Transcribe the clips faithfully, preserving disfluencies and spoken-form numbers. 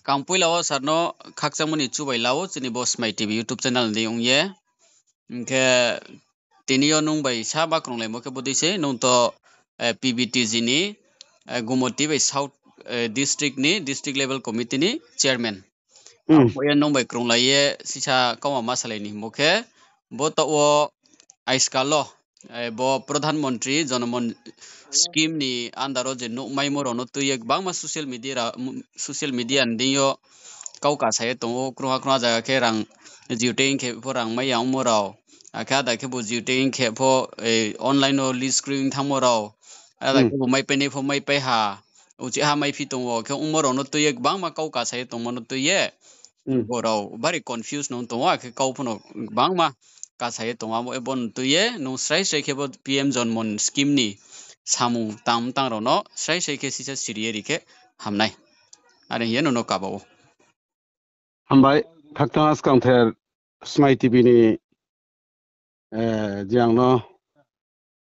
Skang poila wo sir no khakchangmo ni chubai la ou, chini bo Smai T V YouTube channel ni ong ye. Hing khe tini yo nung bai sa ma krunglaimo khe bodei se, nung to, eh, P B T G ni, eh, Gumoti bai South, eh, district ni, district level committee ni chairman. Hmm. Abo ye nung bai krunglai ye sisa kauma ma salai ni hingmo khe, bo taoh wo aiskal wo, eh, bo Pradhan Mantri Jan Dhan scheme ni under wo je nouh maimo rao no tui ye gbangma social media ra-, m-, social media ni deing yo kau kasa ye tong ou, krungha krungha zaga khe rang jio tei hing khe pho rang mai ya ongmo rao, akhe ada khe bo jio tei hing khe pho, eh, online wo list kroi ong thanngmo rao, ada Hmm. khe bo maipai nai pho maipai ha, uchih ha maiphi tong ou, khe ongmo rao no tui ye gbangma kau kasa ye tongmo no tui ye, Hmm. bo rao bari confuse no tong ou, akhe kau pho no gbangma kasa ye tong ou, abo, abo no tui ye nung srai srai khe bo P M Jan Dhan scheme ni samung tang tang rao no srai srai khe sisa siri ye ri khe ham nai. Are hing ye nung no kaba ou. Hambai, khakchang ha skangther Smai T V ni, eh, je ang no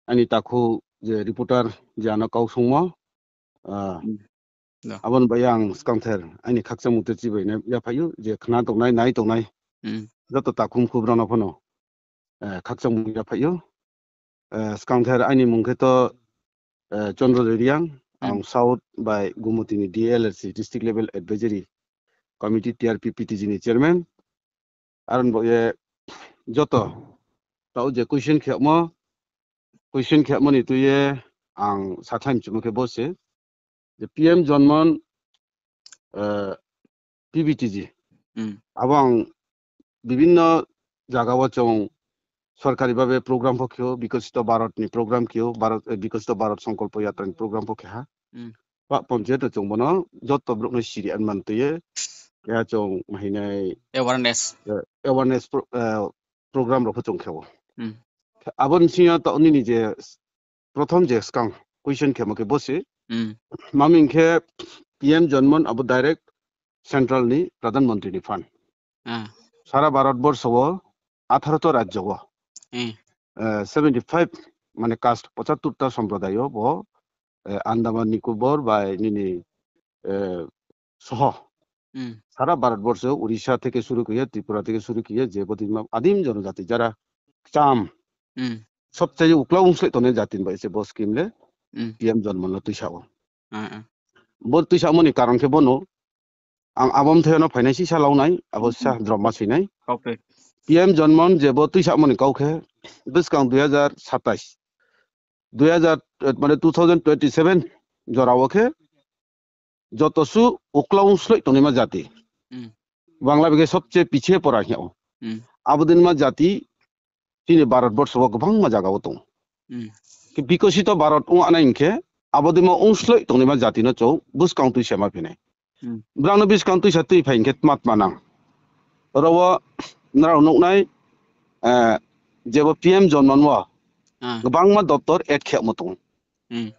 aini takhu je reporter je ang no kau sungmo, ah, Hmm. Da. Abo ni bai ang skangther aini khakchangmung te chibai nai yaphai ou, je khna tongnai, nai tongnai. Hmm. Joto takhu mkhu brao no pho no, eh, khakchangmung yaphai ou. Eh, skangther aini mung khe to, eh, Chandra Joy Reang, Hmm. ang South bai Gumoti ni D L R C, District Level Advisory Committee, T R P P T G ni chairman. Aro ni baoh ye joto taoh je question khemo, question khemo ni tui ye ang sathai mchumo khe bo se, je P M Jan Dhan, eh, P B T G. Hmm. Abo ang bibhinno zaga wo chung sorkari babe program pho khe ou, Bikosito Bharat ni program khe ou, Bharat, eh, Bikosito Bharat Sankalpa Yatra ni program pho khe ha. Hmm. Ba panchayat no chung bono joto brouh no siri anman tui ye, keha chung mahinai, Awareness. eh, awareness pro-, eh, program rao pho chung khe ou. Hmm. Abo ni sing yo taoh nini je prothom je skang question khemo khe bo se. Hmm. Maming khe P M Jan Dhan abo direct central ni Pradhan Mantri ni fund. Ah. Sara Bharat borso wo atharo to rajyo wo, Hmm. eh, seventy five mane caste, পঁচাত্তর টা সম্প্রদায় wo bo, eh, Andaman Nicobar bai nini, eh, soho. Hmm. Sara Bharat borso, Odisha theke suru khe ye, Tripura theke suru khe ye, je bodima adim jonojati jara kcham, Hmm. sobchai uklau ongsleh tongnai jati ni bai se bo scheme le Hmm. P M Jan Dhan no tuisa ou. Ah, ah. Bo tuisamo ni karon khe bono, ang abo mthai no phainai sisa lau nai, abo sisa Hmm. drop ma sui nai. Okay. P M Jan Dhan je bo tuisamo ni kau khe, buskang দুই হাজার সাতাশ, দুই হাজার, eh, mane two thousand twenty seven jora wo khe, joto su uklau ongsleh tongnaima jati. Hmm. Bangla bai khe সবচেয়ে পিছিয়ে পড়া hing yag ou. Hmm. Abo dei naima jati chini Bharat borso wo gbangma zaga wo tong ou. Hmm. Khe Bikosito Bharat ong anai hing khe, abo deima ongsleh tongnaima jati no chung buskang tuisa ma phi nai. Hmm. Brao no buskang tuisa tui phai hing khe tma tma nang. Oro wo nrao nuh nai, eh, je bo P M Jan Dhan wo Ah. gbangma doptor add khemo tong ou. Hmm.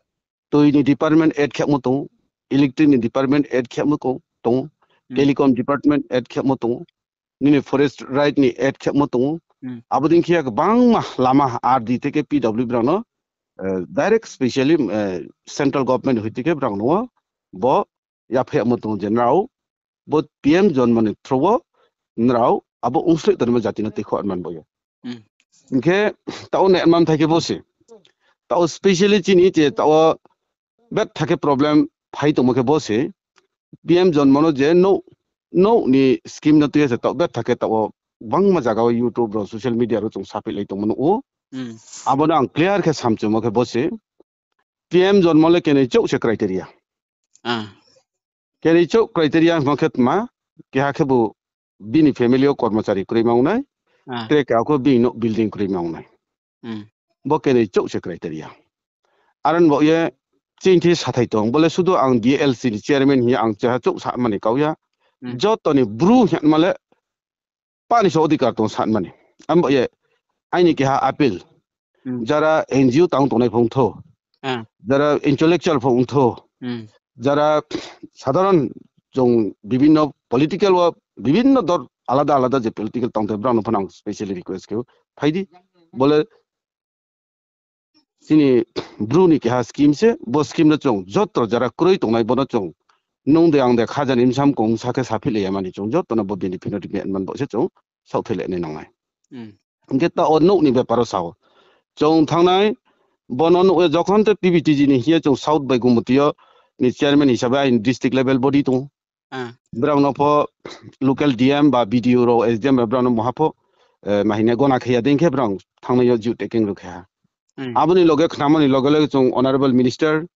Tui ni department add khemo tong ou, electric ni department add khemo tong ou, Hmm. telecom department add khemo tong ou, nini forest right ni add khemo tong ou. Hmm. Abo dei khe ya gbangma lama R D theke P W brao no, eh, direct specially, eh, central government hoi theke brao no bo yaphai yagmo tong ou je nrao bo P M Jan Dhan ni through wo nrao abo ongsleh tongnaima jati no tuikho anman bo ye. Hmm. Hing khe taoh wo nai anman thai khe bo se. Taoh wo specially chini je taoh wo betha khe problem phai tongmo khe bo se. P M Jan Dhan no je nouh, nouh ni scheme no tui ye se taoh betha khe taoh wo gbangma zaga wo YouTube rao, social media rao chung saphihlai tongmo nuh ou. Hmm. Abo no ang clear khe samchumo khe bo se. P M Jan Dhan le kenoi chouh se criteria. Ah. Kenoi chouh criteria hingmo khe tma, keha khe bo bini family wo kormochari kroi ma ong nai, Ah. tre keha khe bini nouh building kroi ma ong nai. Hmm. Bo kenoi chouh se criteria. Aro ni baoh ye chini thing sathai tong, bo le sudu ang D L C ni chairman hing ye ang cheha chouh samani kau ya. Hmm. Joto ni Bru hingma le pani se odhikar tong sanmani. Abo ye aini keha appeal. Hmm. Jara N G O tang tongnai pho ong thou. Ah. Jara intellectual pho ong thou. Hmm. Jara sadharon chung bibhinno political wo, bibhinno dol alada alada je political tang tongnai, brao no pho ang specially request khe ou, phai di. Bo le chini Bru ni keha scheme se, bo scheme no chung joto jara kroi tongnai bo no chung nung de ang de khaja ni bsa mkong sa khe saphi le ya mani chung joto no bo benefit no ri man bo se chung saohthai le nai nang nai. Hing khe taoh wo nouh ni bepar wo sa ou. Chung thanngnai, bo no nuh ye jokhon te P V T G ni hing ye chung South bai Gumoti yo ni chairman hisabe aini district level body tong ou. Brao no pho local D M ba B D O rao, S D M ba brao no maha pho, eh, ma hing ye gona khe ya dei khe brao thanngnai yo geotagging rao khe ha. Abo ni loge khnamo ni loge loge chung honourable minister,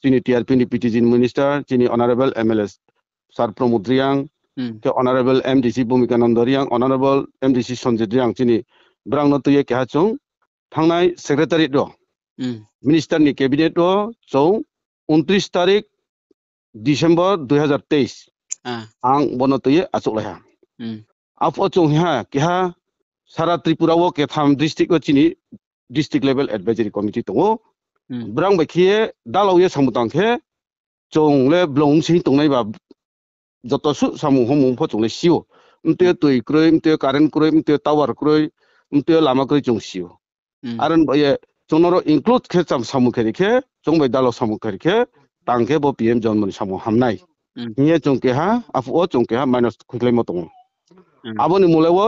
chini T R P ni P T G ni minister, chini honourable M L A sir Pramod Reang, khe honourable M D C Bhumika Nanda Reang, honourable M D C Sanjit Reang, chini brao no tui ye keha chung thanngnai secretariat wo, minister ni cabinet wo chung ঊনত্রিশ তারিখ December দুই হাজার তেইশ, ang bo no tui ye achouhlai ha. Aphuh wo chung ha keha sara Tripura wo ketham district wo chini district level advisory committee tong ou. Brao bai khe ye dalao ye samung tang khe chung le blong sing tongnai ba joto suh samung homung pho chung le si ou. Mtui yo tui kroi, mtui yo current kroi, mtui yo tower kroi, mtui yo lama kroi chung si ou. Aro ni baoh ye chung no ro include khe cham samung khe ri khe, chung bai dalao samung khe ri khe, tang khe bo P M Jonmon ni samung ham nai hing ye chung keha, aphuh wo chung keha minus khuikhlaimo tong ou. Abo ni mole wo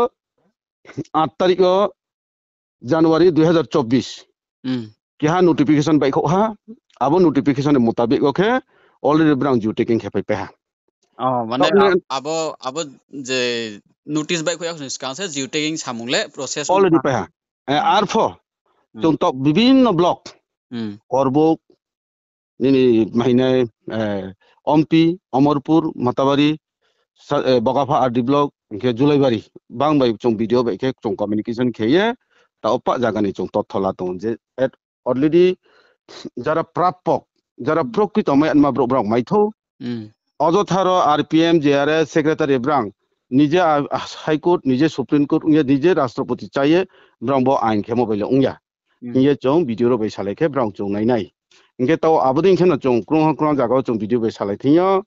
আট তারিখ wo January দুই হাজার চব্বিশ, keha notification baihkhouh ha, abo notification ni mutabik wo khe already brao geotagging khe phaipai ha. Mane abo, abo je notice baihkhouh ya ni skang se geotagging samung le process already pai ha. Arpho chung tok bibhinno block, Korbuk, nini mahinai, Ompi, Omorpur, Matabari, Bokapha R D block, hing khe Julaibari, bang bai chung B D O bai khe chung communication khe ye, taoh pah zaga ni chung totho la tong ou je already jara prappok, jara prokrito mai anma brouh brao mai thou. Ojotha ro R P M, J R S, secretary brao nije High Court, nije Supreme Court ong ye, nije Rashtrapoti chá ye, brao bo ain khemo bai le ong ya hing ye chung B D O rao bai salai khe brao chung nai nai. Hing khe taoh abo dei khe no chung krungha krungha zaga wo chung B D O bai salai thing yo,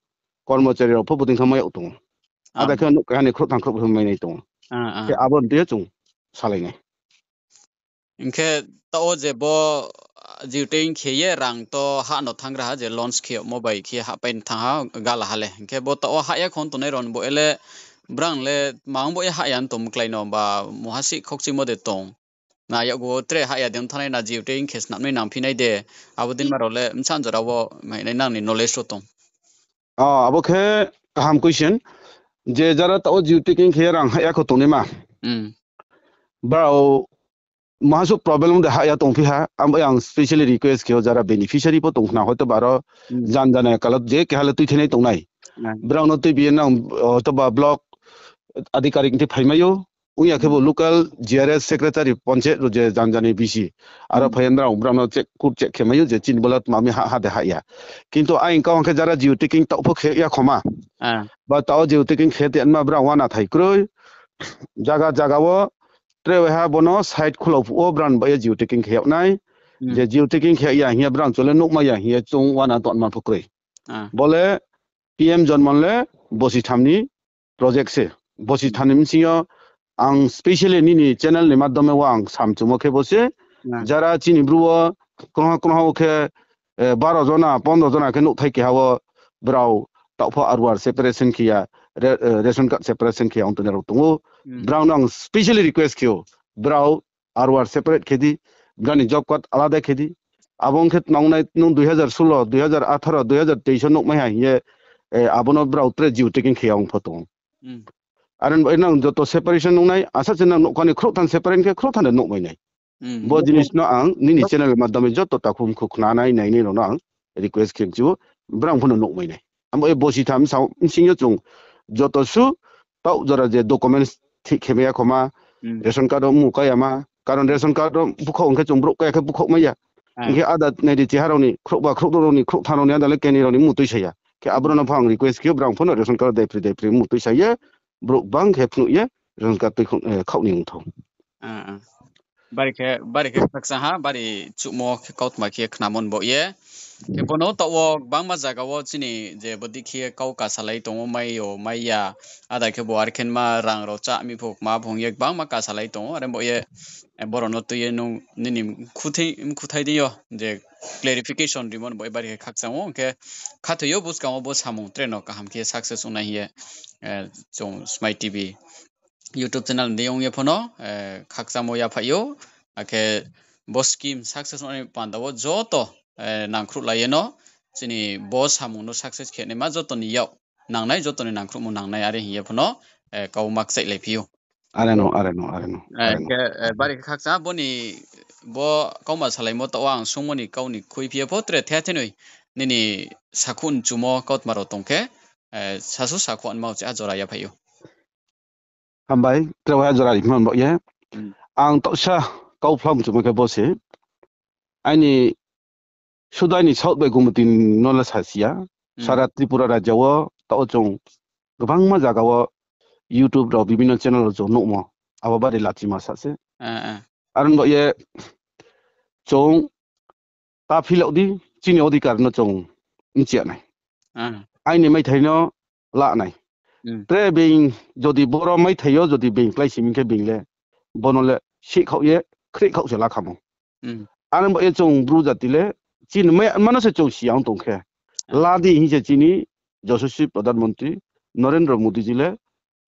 kormochari rao pho bodei khe mai yag tong ou. Ada khe nouh keha ni khrouh thang khrouh broi mai nai tong ou. Khe abo ni tui yo chung salai nai. Hing khe taoh wo je bo geotagging khe ye rang to hah no thanng gra ha je launch khe yagmo bai khe hahpai no thanng ha gala ha le. Hing khe bo taoh wo hah ya khon tongnai rao ni bo ye le brang le mang bo ye hah ya no tong mklái no ba muha si khaukchimo de tong. Na yakgu tre hah ya de ong thanngnai na geotagging khe snam nai nangphi nai de, abo dei ma rao le bsa jora wo mai nai nang ni knowledge wo tong. Abo khe kaham question. Je jara taoh wo geotagging khe ye rang hah ya kho tongnaima, brao maha suh problem de hah ya tongphi ha, abo ang specially request khe ou jara beneficiary pho tong khna, hoito ba aro jan jana kalo je keha le tuithenai tongnai. Brao no tuibi ye nang, hoito ba block adhikarik thei phaimai ou, ong ya khe bo local G R S secretary panchayat rao je jan jani B C, aro phai ye brao, brao no check, court check khe mai ou je chini bo le tma mi hah ha de hah ya. Kintu aing kau hing khe jara geotagging taoh pho khe ya khoma. Ba taoh geotagging khe te anma brao uana thai kroi. Zaga zaga wo tre waiha bo no site khulao phuh wo brao ni baoh ye geotagging khe yag nai. Je geotagging khe ya hing ye brao chung le nuhmai ya hing ye chung uana tongma pho kroi. Bo le P M Jonmon le bosi tham ni project se. Bosi tham ni bsing yo ang specially nini channel ni madhyome wo ang samchumo khe bo se, jara chini Bru wo krungha krungha wo khe, baro jona, pondro jona khe nouhthai keha wo brao taoh pho R O R separation khe ya, ration card separation khe ya ong tongnai rao tong ou. Brao no ang specially request khe ou, brao R O R separate khe di, brao ni job card alada khe di. Abo ong khe tma ong nai, nung দুই হাজার ষোলো, দুই হাজার আঠারো, দুই হাজার তেইশ wo nuhmai ha hing ye, abo no brao tre geotagging khe ya ong pho tong ou. Aro ni baoh ye nang joto separation nuh nai, asa se nang nouhkha ni khrouhthan separate khe khrouhthan de nuhmai nai. Bo jinis no ang nini channel ni madhyome joto takhu mkhu khnanai nainai rao no ang request khe mchu, brao pho no nuhmai nai. Abo ye bosi tham bsing yo chung joto su taoh jora je documents thik khe mai ya khoma, ration card wo mmung kai ya ma, karon ration card wo bukhaoh ong khe chung brouh kai ya khe bukhaoh mai ya. Hing khe ada nai di cheha rao ni, khrouhba khrouh rao ni, khrouhthan rao ni, ada le keni rao ni mmung tuisa ya. Khe aboro no pho ang request khe ou, brao pho no ration card daiphroi daiphroi mmung tuisa ye, brouh bang khe phnuh ye ration card tui khaoh ni ong thou. Bari khe, bari khe khakchang ha, bari chuhmo khe kautma khe khnamo ni baoh ye. Khe bono taoh wo gbangma zaga wo chini je bodei khe kau kasalai tong ou, mai yo, mai ya, ada khe bo are khe ma rang rao chá mi pho kma pho hing ye gbangma kasalai tong ou, are baoh ye, eh, borao no tui ye nung nini mkhuthai, mkhuthai di yo, je clarification rimo ni baoh ye bari khe khakchang ou, hing khe khathoi yo buskang wo bo samung tre no kaham khe success ong nai hing ye, eh, chung Smai T V YouTube channel ni deing ong ye pho no, eh, khakchangmo yaphaih ou, akhe bo scheme success ong nai panda wo joto, eh, nangkhruhlai ye no, chini bo samung no success khe naima joto ni yak nangnai, joto ni nangkhruhmo nangnai, are hing ye pho no, eh, kau ma kchaihlai phi ou. Are no, are no, are no, eh, are no. Khe, eh, bari khe khakchang, bo ni, bo kauma salaimo taoh wo ang sungmo ni kau ni khuiphi ye pho tre the thenoi, nini sakhouh ni chumo kautma rao tong khe, eh, sasu sakhouh anma uchih ha jora yaphaih ou. Hambai, tre ha jora ri phimo ni baoh ye. Hmm. Ang taohsa kau phlam chumo khe bo se. Aini sudu aini South bai Gumoti no le sasi ya. Hmm. Sara Tripura rajya wo taoh wo chung gbangma zaga wo YouTube rao bibhinno channel rao chung nuhmo. Abo bari lachima sa se. Ah, ah. Aro ni baoh ye chung ta philao di, chini odhikar no chung mchiya nai. Ah. Aini maithai no la nai. Hmm. Tre being jodi boro maithai yo jodi being klái simi khe being le bono le sihkhaoh ye, khrihkhaoh se la khamo. Hmm. Aro ni baoh ye chung Bru jati le chini mai mano se chung si ya ong tong khe. Ah. La di hing se chini Joshoswi Pradhan Mantri Narendra Modi ji le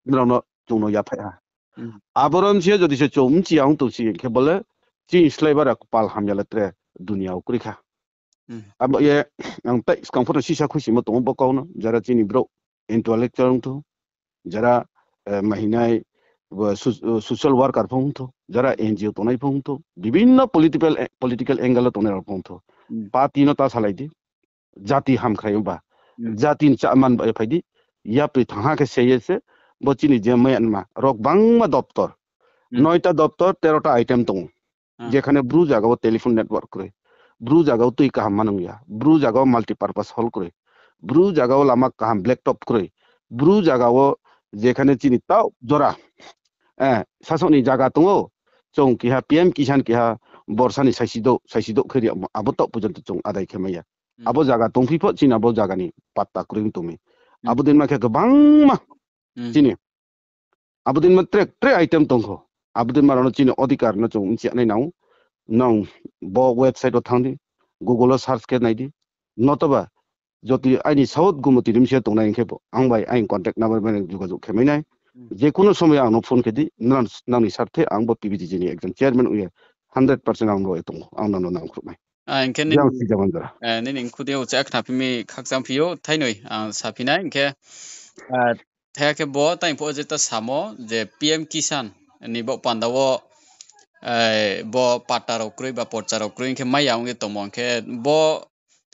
nrao no chung no yaphaih ha. Hmm. Aboro mse jodi se chung mchiya ong tong si khe bo le chini slái bara kpal hamya le tre dunia wo kroi kha. Hmm. Abo ye ang tai skang pho no sisa khuisimo tong ou bo kau no, jara chini brouh intellectual ong thou, jara, eh, mahinai, bo so-, social worker pho ong thou, jara N G O tongnai pho ong thou, bibhinno political, political angle wo tongnai rao pho ong thou. Hmm. Party no ta salai di, jati hamkhrai ong ba, hmm, jati ni chá man ba ye phai di, yapri thangha khe se ye se, bo chini je Myanmar rao gbangma doptor, hmm, noita doptor, tero ta item tong ou. Ah. Jekhane Bru zaga wo telephone network kroi, Bru zaga wo tui kaham manung ya, Bru zaga wo multipurpose hall kroi, Bru zaga wo lama kaham blacktop kroi, Bru zaga wo jekhane chini taoh jora, eh, sasaoh ni zaga tong ou, chung keha P M Kisan keha borsa ni saisi douh, saisi douh khe ri abo taoh porjonto chung adai khe mai ya. Hmm. Abo zaga tongphi pho chini abo zaga ni patta kroi ong tong mi. Hmm. Abo din ma khe gbangma, hmm, chini abo din ma tre, tre item tong kho. Abo din ma rao no chini odhikar no chung mchiya nai nang ou. Nang bo website wo thanng di, Google wo search khe nai di. Notoba jodi aini South Gumoti ni bsing yo tongnai hing khe bo ang bai aini contact number bai jogajog khe mai nai. Hmm. Je kuno somoy ang no phone khe di, nang, nang ni sarthe ang bo P B T G ni ekjon chairman ong ye hundred percent ang no ye tong ou, ang nang no nangkhruh nai. Ah, hing khe nini, eh, nini mkhu de uchih khnaphi mi khakchang phi ou, thainoi ang saphi nai, hing khe, ah, thaiha khe bo tang phuh wo je ta samo je P M Kisan ni bo panda wo, eh, bo patta rao kroi ba porcha rao kroi hing khe mai ya ong ye tongmo, hing khe bo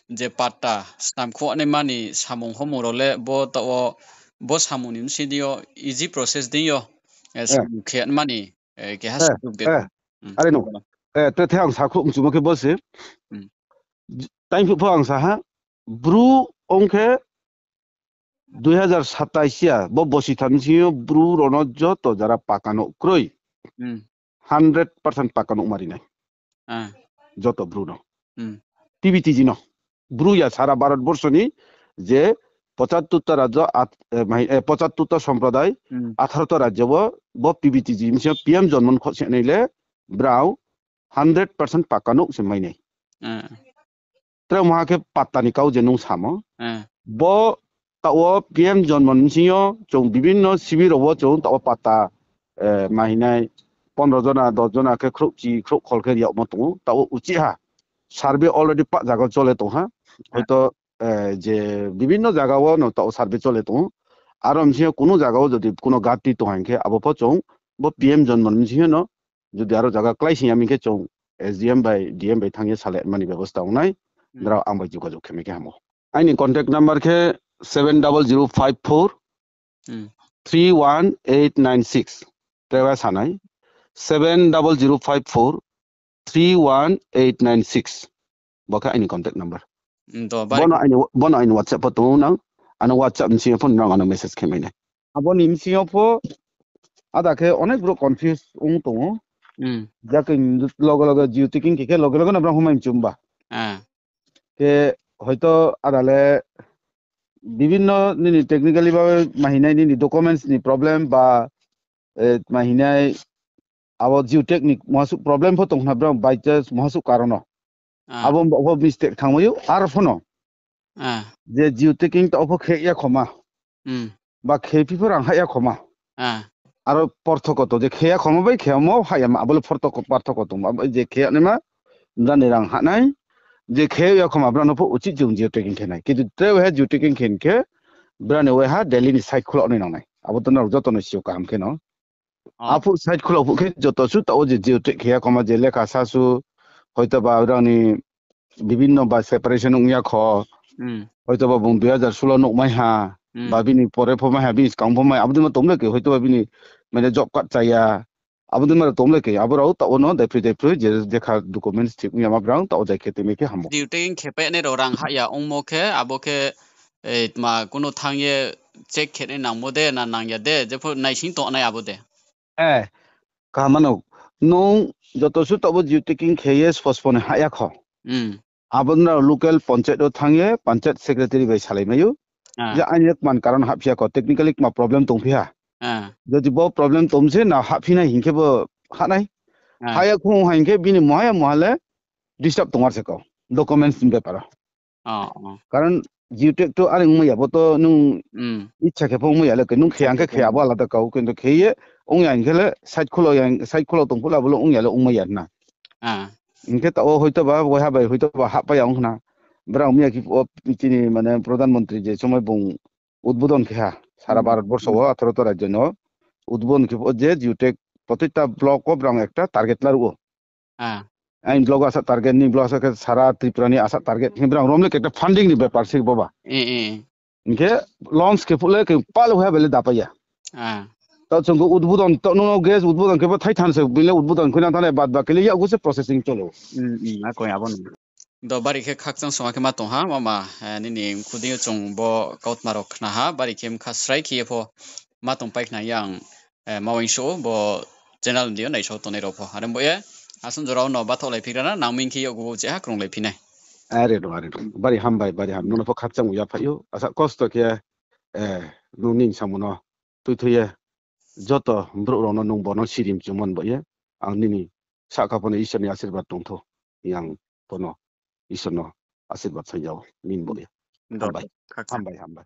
je patta snam khuh naima ni samung homung rao le bo taoh wo, bo samung ni bsing di yo easy process dei yo, eh, samung khe mani, eh, keha sujuk de. Hmm. Are no. Eh, te the ang sakhruh mchumo khe bo se. Hmm. Tang phuh pho ang sa ha, Bru ong khe dui hazar satais ya, bo bosi tham bsing yo Bru rao no joto jara paka nouh kroi. Hmm. Hundred percent paka nouh ma ri nai. Ah. Joto Bru no. Hmm. P B T G no. Bru ya sara Bharat borso ni je pochattor ta rajyo, at-, eh, mahi-, eh, pochattor ta somproday, hmm, atharo ta rajyo wo, bo P B T G bsing yo P M Jonmon khoseh nai le, brao hundred percent paka nouh se mai nai. Ah. Tre maha khe patta ni kau je nung samo. Ah. Bo taoh wo P M Jonmon bsing yo chung bibhinno sibir rao wo chung taoh wo patta, eh, mahinai pondro jona, dos jona khe khrouhchi, khrouhkhol khe ri yagmo tong ou. Taoh wo uchih ha survey already pah zaga wo chole tong ha. Hoito, eh, je bibhinno zaga wo no taoh wo survey chole tong ou. Aro bsing yo kuno zaga wo jodi kuno gati tong ha hing khe abo pho chung bo P M Jonmon bsing yo no jodi aro zaga klái sing ya mi khe chung S D M bai D M bai thanng ye salai mani bebosta ong nai. Hmm. Nrao ang bai jogajog khe mai khe hamo. Aini contact number khe seven double zero five four, hmm, three one eight nine six. Tre ba sa nai, seven double zero five four, three one eight nine six. Bo khe aini contact number. Hmm, to, bari. Bono aini, bono aini WhatsApp pho tong ou nang. Ano WhatsApp bsing yo pho nang ano message khe mai nai. Abo ni bsing yo pho ada khe onek brouh confuse ong tong ou. Hmm. Jake loge loge geotagging khe khe loge loge no brang pho mai mchu ba. Ah. Khe hoito ada le bibhinno nini technically ba mahinai nini documents ni problem ba, eh, mahinai abo geotech ni muhasuh problem pho tong khna brang by chance muhasuh karon no. Ah. Abo bo mistake thangmai ou, aro pho no. Ah. Je geotagging taoh pho khe ya khoma. Hmm. Ba khe phi pho rang hah ya khoma. Ah. Aro porthoko tong je khe ya khoma bai khe mo hah ya ma, abo le porthoko, porthoko tong. Abo je khe ya naima, brani rang hah nai. Je khe ya khoma, brano pho uchit jung geotagging khe nai. Kintu tre waiha geotagging khe khe, brani waiha Delhi ni side khulo nai nang nai. Abo to nrao joto no sio kaham khe no. Oh. Aphuh side khulo phuh khe joto su taoh wo je geotech khe ya khoma je lekha sa su, hoito ba brang ni bibhinno ba separation ong ya kho. Hmm. Hoito ba bung dui hajar solo nouh mai ha, hmm, ba bini pore pho mai ha, bini skang pho mai, abo dei ma tong le khe, hoito ba bini mane job card chaya. Abo dei ma tong le khe, abo rao taoh wo no daiphroi daiphroi je, jekha documents thik ong ya ma brang taoh wo jai khe tini khe hamo. Geotagging khe painai rao rang hah ya ongmo khe, abo khe, eh, tma kuno thanng ye check khe nai nangmo de, na nang ya de, jepho naising tongnai abo de. Eh, kaham no. Nung joto su taoh wo geotagging khe ye postpone hah ya kho. Hmm. Abo nrao local panchayat wo thanng ye panchayat secretary bai salai mai ou. Ah. Je aini kman karon hahphi ya kho, technically kma problem tongphi ha. Ah. Jodi bo problem tong se na hahphi nai hing khe bo hah nai. Ah. Hah ya khong hing khe bini muha ya muha le disturb tong ar se kau. Documents ni bepar wo. Oh, oh. Karon geotech to are ongmai ya, bo to nung, hmm, icha khe pho ongmai ya le, khe nung khe ya hing khe khe abo alada kau, kintu khe ye ong ya hing khe le side khulo ya, side khulo tong phuh le abo le ong ya le ongmai ya hna. Ah. Hing khe taoh wo hoito ba waiha bai hoito ba hahpai ya ong khna. Brao miya khe pho chini mane Pradhan Mantri je somoi bung udbodhon khe ha, sara, hmm, Bharat borso wo atharo ta rajyo no udbodhon khe pho je geotech protita block wo brang ekta target laruh ou. Ah. Aini block asa target, nini block asa khe sara Tripura ni asa target. Hing brang rom le khe ekta funding ni bepar se bo ba. Eh, eh. Hing khe launch khe phuh le khe pal waiha bai le dapai ya. Ah. Taoh chung khe udbodhon, taoh nung no gas udbodhon khe bo thaithan se bini le udbodhon khe nang thanng le bad baki le yakgu se processing cholo. Hmm, hmm, akoi abo no. Do bari khe khakchang song khe ma tong ha, mama, eh, nini mkhu deing yo chung bo kautma rao khna ha, bari khe mkha srai khe ye pho ma tong pai khna yang, eh, ma uaingsouh ou, bo channel ni deing yo naisao tongnai rao pho. Are bo ye, asun jora wo no bathaohlai phi gra na, nang ming khe yakgu bo je ha krunglai phi nai. Are no, are no. Bari hambai, bari ham. Nung no pho khakchang ya phai ou. Asa kosto khe, eh, nung ning samo no tuithoi ye, joto brouh rao no nung bo no sirim chumon bo ye, ang nini sahka pho no Isor ni asirbad tong thou, yang pho no Isor no asirbad sai yag ou, min bo ye. Hambai. Hambai, hambai.